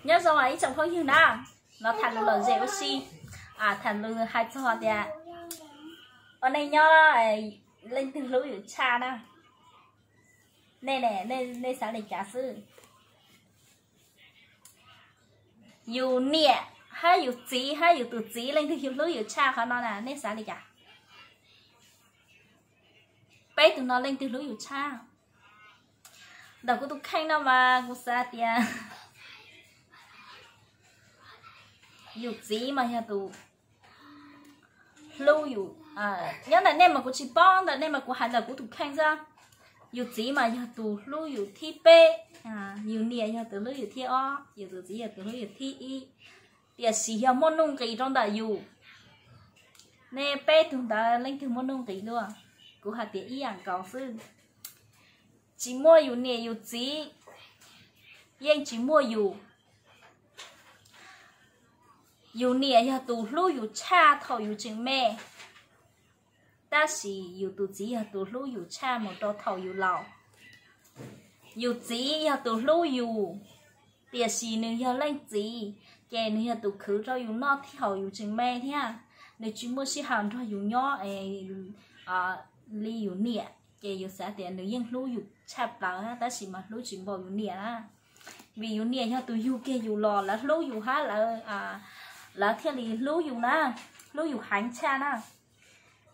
Nyob zoo ib tsoom phooj ywg na, los tham lus lom zem ua si, tham lus hais txog tias ua neej nyob leej twg hlub yus tshaj na. Nej, nej xav li cas xwb? Yus niam hab yus txiv hab yus tus txiv leej twg yus hlub yus tshaj qhov no na, nej xav li cas? Peb tug no leej twg hlub yus tshaj? Ntawm kuv tus kheej no mas kuv xav tias yus txiv mas yog tus hlub yus. Nyob ntawm nej mas kuv tsis paub, ntawm nej mas kuv hais ntawm kuv tus kheej xwb. Yus txiv mas yog tus hlub yus thib peb, yus niam yog tus hlub yus thib ob, yus tus txiv yog tus hlub yus thib ib. Tiam sis yog muaj nuj nqis rau ntawm yus, nej peb tug ntawd leej twg muaj nuj nqis dua? Kuv hais tias ib yam nkaus xwb. Tsis muaj yus niam yus txiv, yeej tsis muaj yus. Yus niam yog tus hlub yus tshaj thaum yus tseem me, tab sis yus tus txiv yog tus hlub yus tshaj mus rau thaum yus laus. Yus txiv yog tus hlub yus, tiam sis nws yog leej txiv, ces nws yog tus khwv rau yus noj thaum yus tseem me thiab. Nws tsis muaj sij hawm nrog yus nyob li yus niam, ces yus xav tias nws yeej hlub yus tshaj plaws, tab sis mas hlub tsis npaum yus niam na. Vim yus niam yog tus yug kiag yus los, lawv hlub yus hab lawv thiaj li hlub yus na, hlub yus heev tshaj na.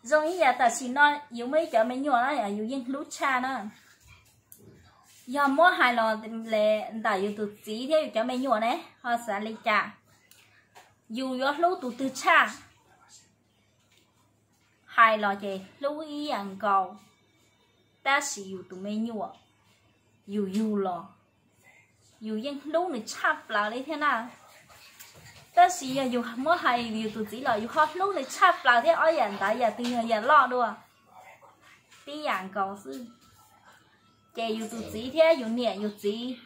Zoo ib yam tam sim no yus muaj ib cov me nyuam na, yus yeej hlub tshaj na. Yog muab hais los ntawm yus tus txiv thiab yus cov me nyuam ne, ho xav li cas? Yus yuav hlub tus twg tshaj? Hais los ces hlub ib yam nkaus, tab sis yus tus me nyuam, yus yug los, yus yeej hlub nws tshaj plaws li thiab na. Tab sis yog yus muab hais yus tus txiv los yus ho hlub nws tshaj plaws thiab, ob yam ntawd yam twg yog yam loj dua? Tib yam nkaus xwb. Ces yus tus txiv thiab yus niam yus txiv,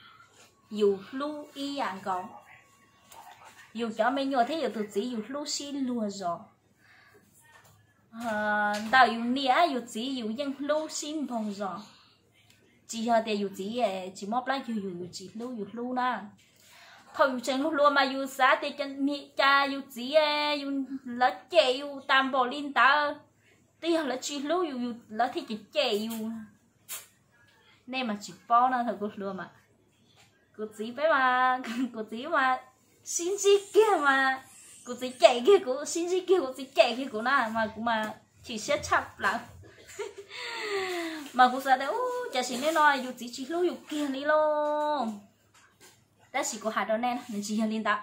yus hlub ib yam nkaus. Yus cov me nyuam thiab yus tus txiv yus hlub sib luag zos. Ntawm yus niam yus txiv yus yeej hlub sib npaug zos. Tsis yog tias yus txiv tsis mob plab cuag yus, yus tsis hlub, yus hlub na. Thaum yus tseem hluas hluas mas yus xav tias cas yus txiv, lawv cem yus tas npaum li ntawd, twb yog lawv tsis hlub yus, lawv thiaj cem cem yus. Nej mas tsis paub na, thaum kuv hluas mas kuv txiv peb mas, kuv txiv mas sib ntsib kiag mas kuv txiv cem kiag kuv, sib ntsib kiag kuv txiv cem kiag kuv na, mas kuv mas chim siab tshaj plaws. Mas kuv xav tias, u, cas sim neej no yus txiv tsis hlub yus kiag li lauj. Tab sis kuv hais rau nej, nws tsis yog li ntawd.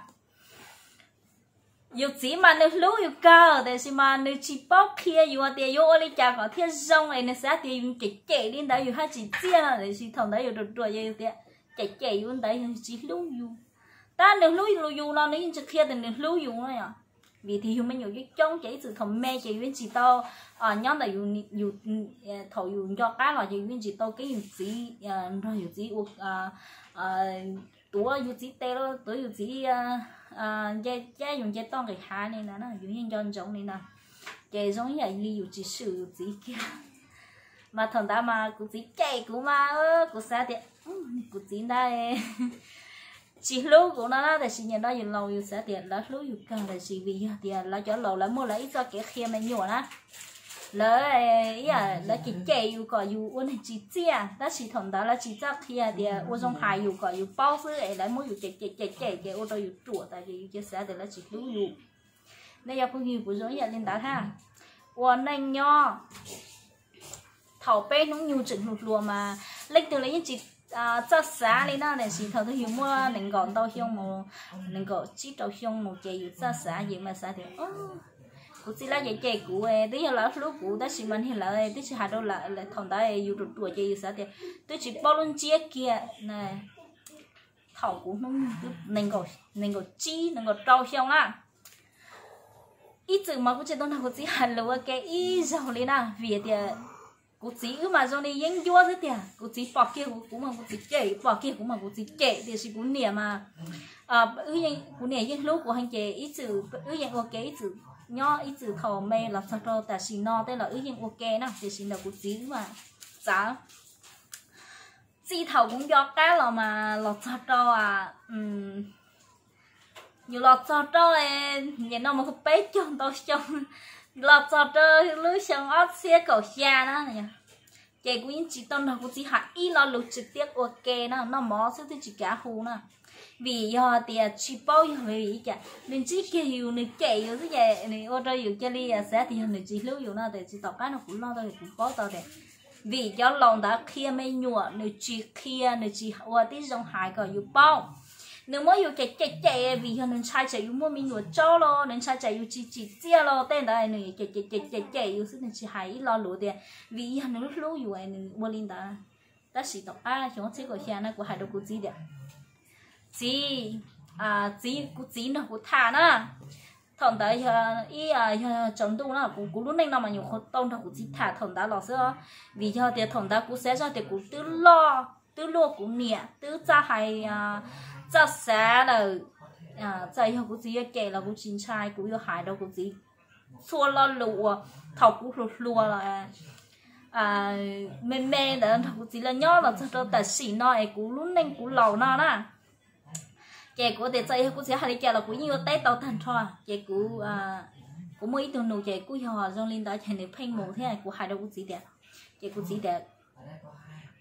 Yus txiv mas nws hlub yus kawg, tiam sis mas nws tsis paub qhia yus tias yuav ua li cas kom thiaj zoo, es nws xav tias yus cem cem li ntawd yus haj tsis txiaj no, tiam sis thaum ntawd yus ruam ruam ces yus tias cem cem yus ntawd yog tsis hlub yus. Tab nws hlub yus no nws yeej tsis qhia tias nws hlub yus no yom. Vim tias yus me nyuam coob coob ces ib txwm thaum me ces yus yeej tsis tau nyob ntawm yus, thaum yus nco qab los ces yus yeej tsis tau keeb yus txiv, nrog yus txiv ua, tuav yus txiv tes los tuav yus txiv nce cab yus nce toj nqis hav li ntawd, yus yeej nco ntsoov li ntawd. Ces zoo ib yam li yus tsis swm yus txiv kiag. Mas thaum ntawd mas kuv txiv cem kuv mas kuv xav tias kuv txiv ntawd tsis hlub kuv no na, tiam sis nim no yus laus yus xav tias lawv hlub yus kawg, tiam sis vim yog tias lawv cov laus lawv muaj lawv ib txoj kev qhia me nyuam na. Lawv, lawv cem cem yus kom yus ua neeg tsis txiaj, tab sis thaum ntawd lawv tsis txawj qhia tias ua zoo hais yus kom yus paub xwb es lawv muab yus cem cem cem cem ces ua rau yus ruam tas ces yus cia xav tias lawv tsis hlub yus. Nej cov phooj ywg puas zoo ib yam li ntawd hab? Ua neej nyob thaum peb hnub nyoog tseem hluas hluas mas leej twg los yeej tsis txawj xav li na, tiam sis thaum twg yus muaj nees nkaum ntau xyoo mus, nees nkaum tsib rau xyoo mus ces yus txawj xav, ces mas xav tias kuv txiv lawv cem cem kuv, twb yog lawv hlub kuv tab sis mas niag lawv twb tsis hais rau lawv, thaum ntawd yus ruam ruam ces yus xav tias twb tsis paub lub ntsiab kiag. Thaum kuv hnub nyoog nees nkaum tsib nees nkaum rau xyoo na, ib txwm mas kuv tsis tau nrog kuv txiv hais lus ua ke ib zaug li na, vim tias kuv txiv wb mas zoo li yeeb ncuab xwb tiag, kuv txiv pom kiag kuv mas kuv txiv cem, pom kiag kuv mas kuv txiv cem, tiam sis kuv niam mas kuv niam yeej hlub kuv heev ces ib txwm wb yeej ua ke ib txwm nyob ib txwm thaum me los txog rau tam sim no tej los wb yeej ua ke na, tiam sis ntawm kuv txiv wb mas txawv. Txij thaum kuv nco qab los mas los txog rau Yus los txog rau, nim no mas kuv peb caug ntau xyoo, los txog rau lub xyoo ob txhiab kaum xya na, ces kuv yeej tsis tau nrog kuv txiv hais ib lo lus tsis tiab ua ke na, noj mov xwb twb tsis kav hu na. Vim yog tias tsis paub yog vim li cas, nws ntsib kiag yus nws cem yus xwb ces nws ua rau yus cia li xav tias yog nws tsis hlub yus no, tiam sis tom qab no kuv loj tau kuv paub tau tias vim cov laus ntawd qhia me nyuam, nws tsis qhia, nws tsis ua tib zoo hais kom yus paub. Nws muab yus cem cem cem vim yog nws ntshai tsam yus muaj me nyuam tsaub los, nws ntshai tsam yus tsis tsim txiaj los, tej ntawd nws cem cem cem cem yus xwb, nws tsis hais ib lo lus tias vim yog nws hlub yus nws ua li ntawd. Tab sis tom qab xyoo ob txhiab kaum xya na kuv hais rau kuv txiv tias, txiv, txiv, kuv txiv nrog kuv tham na. Thaum ntawd yog ib, yog tsaus ntuj na, kuv, kuv lub neej no mas nyuam qhuav tau nrog kuv txiv tham thaum ntawd los xwb, vim yog tias thaum ntawd kuv xav zoj tias kuv twb loj, twb luaj kuv niam, twb txawj hais, txawj xav lawm, txawm yog kuv txiv yuav cem los kuv tsis ntshai, kuv yuav hais rau kuv txiv txhua lo lus uas thaum kuv hluas hluas los me me ntawd nrog kuv txiv lawv nyob los txog rau tam sim no es kuv lub neej kuv laus no na. Ces kuv tias txawm yog kuv txiv hais li cas los kuv yeej yuav teb tau tag nrho. Ces kuv, kuv muaj ib tug nus ces kuj yog zoo li ntawd ces nws pheej mus thiab kuv hais rau kuv txiv tias, ces kuv txiv tias,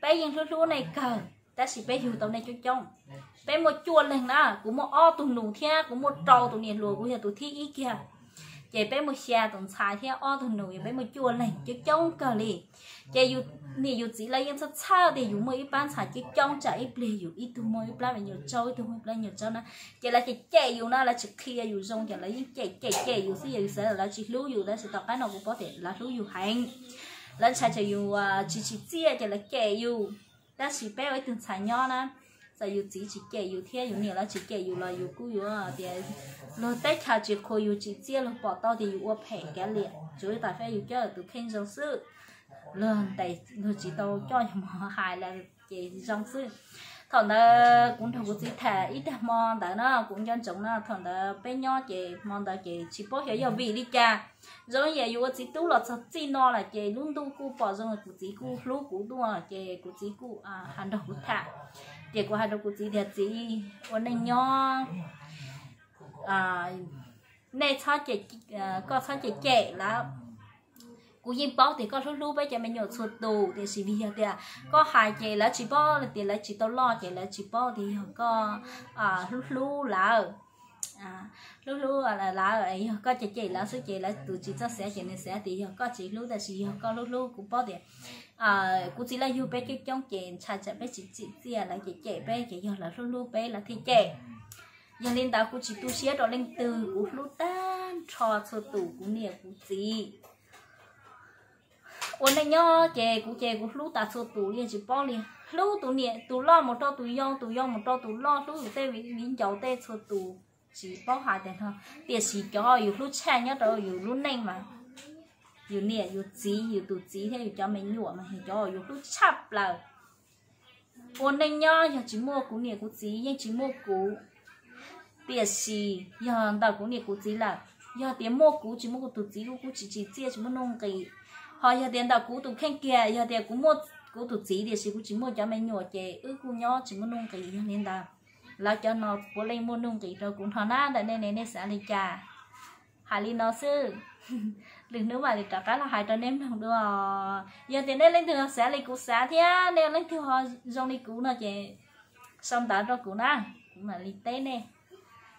peb yeej hlub hlub nej kawg, tab sis peb yug tau nej coob coob. Peb muaj cuaj leeg na, kuv muaj ob tug nus thiab kuv muaj rau tus niam hluas, kuv yog tus thib ib kiag. Ces peb muaj xya tus ntxhais thiab ob tug nus, yog peb muaj cuaj leeg coob coob kawg li. Ces yus niam yus txiv lawv yeej txhawj txhawj tias yus muaj ib pab ntxhais coob coob tsam ib pliag yus ib tug muaj ib plab me nyuam tsaub, ib tug muaj ib plab me nyuam tsaub na. Ces lawv cem cem yus na, lawv tsis qhia yus zoo ces lawv yeej cem cem cem yus xwb, yog yus xav lawv tsis hlub yus, tab sis tom qab no kuv paub tias lawv hlub yus heev. Lawv ntshai tsam yus tsis tsim txiaj ces lawv cem yus. Tab sis peb ua ib tug ntxhais nyob na, txawm yus txiv tsis cem yus thiab yus niam lawv tsis cem yus los yus kuj yuav tias luag teb chaws tsis qhuas yus tsim txiaj, luag pom tau tias yus ua phem kav liam, tsuav tas fab yus coj tus kheej zoo xwb. Luag ntes luag tsis tau coj yus mus hais lawm ces zoo xwb. Thaum ntawd kuv nrog kuv txiv tham ib tag hmo ntawd na, kuv nco ntsoov na, thaum ntawd peb nyob ces hmo ntawd ces tsis paub xyov yog vim li cas, zoo yam yus ua txiv tub los txog txij no lawm ces lub ntuj kuj pom zoo kuv txiv kuj hlub kuv tuaj ces kuv txiv kuj hais nrog kuv tham. Ces kuv hais rau kuv txiv tias txiv, ua neej nyob nej txhob, koj txhob cem cem lawv. Kuv yeej paub tias koj hlub hlub peb cov me nyuam txhua tus, tiam sis vim yog tias koj hais ces lawv tsis paub tias lawv tsis tau loj ces lawv tsis paub tias yog koj hlub hlub lawv. Hlub hlub lawv, yog koj cem cem lawv xwb ces lawv tus tsis txawj xav ces nws xav tias yog koj tsis hlub, tab sis yog koj hlub hlub. Kuv paub tias kuv txiv lawv yug peb coob coob ces ntshai tsam peb tsis tsim txiaj, lawv cem cem peb ces yog lawv hlub hlub peb lawv thiaj cem. Yog li ntawd kuv tsis tu siab rau leej twg, kuv hlub tag nrho txhua tus, kuv niam kuv txiv. Ua neej nyob ces kuv ces kuv hlub tas txhua tus li, tsis paub li. Hlub tus niam tus loj mus rau tus yau, tus yau mus rau tus loj, hlub yus tej viv ncaus tej txhua tus, tsis paub hais tias no. Tiam sis cov yus hlub tshaj nyob rau yus lub neej mas yus niam yus txiv, yus tus txiv thiab yus cov me nyuam mas yog cov yus hlub tshaj plaws. Ua neej nyob yog tsis muaj kuv niam kuv txiv yeej tsis muaj kuv. Tiam sis yog ntawm kuv niam kuv txiv lawm, yog tias muaj kuv tsis muaj kuv tus txiv, kuv kuj tsis tsim txiaj tsis muaj nuj nqis. Ho yog tias ntawm kuv tus kheej kiag, yog tias kuv muaj kuv tus txiv tiam sis kuv tsis muaj cov me nyuam ces wb kuj nyob tsis muaj nuj nqis. Yog li ntawd, lawv cov no puav leej muaj nuj nqis rau kuv nrho na. Ntawm nej ne, nej xav li cas? Hais li no xwb, lwm hnub mam li rov qab los hais rau nej mloog dua. Yog tias nej leej twg xav li kuv xav thiab nej leej twg ho zoo li kuv no ces sau ntawv rau kuv na, kuv mam li teb nej.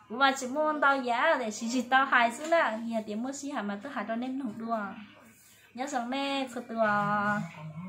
Kuv mas tsis muaj ntau yam tiam sis tsis tau hais xwb na, yog tias muaj sij hawm mas tuaj hais rau nej mloog dua. Nyob zoo nej txhua tus os.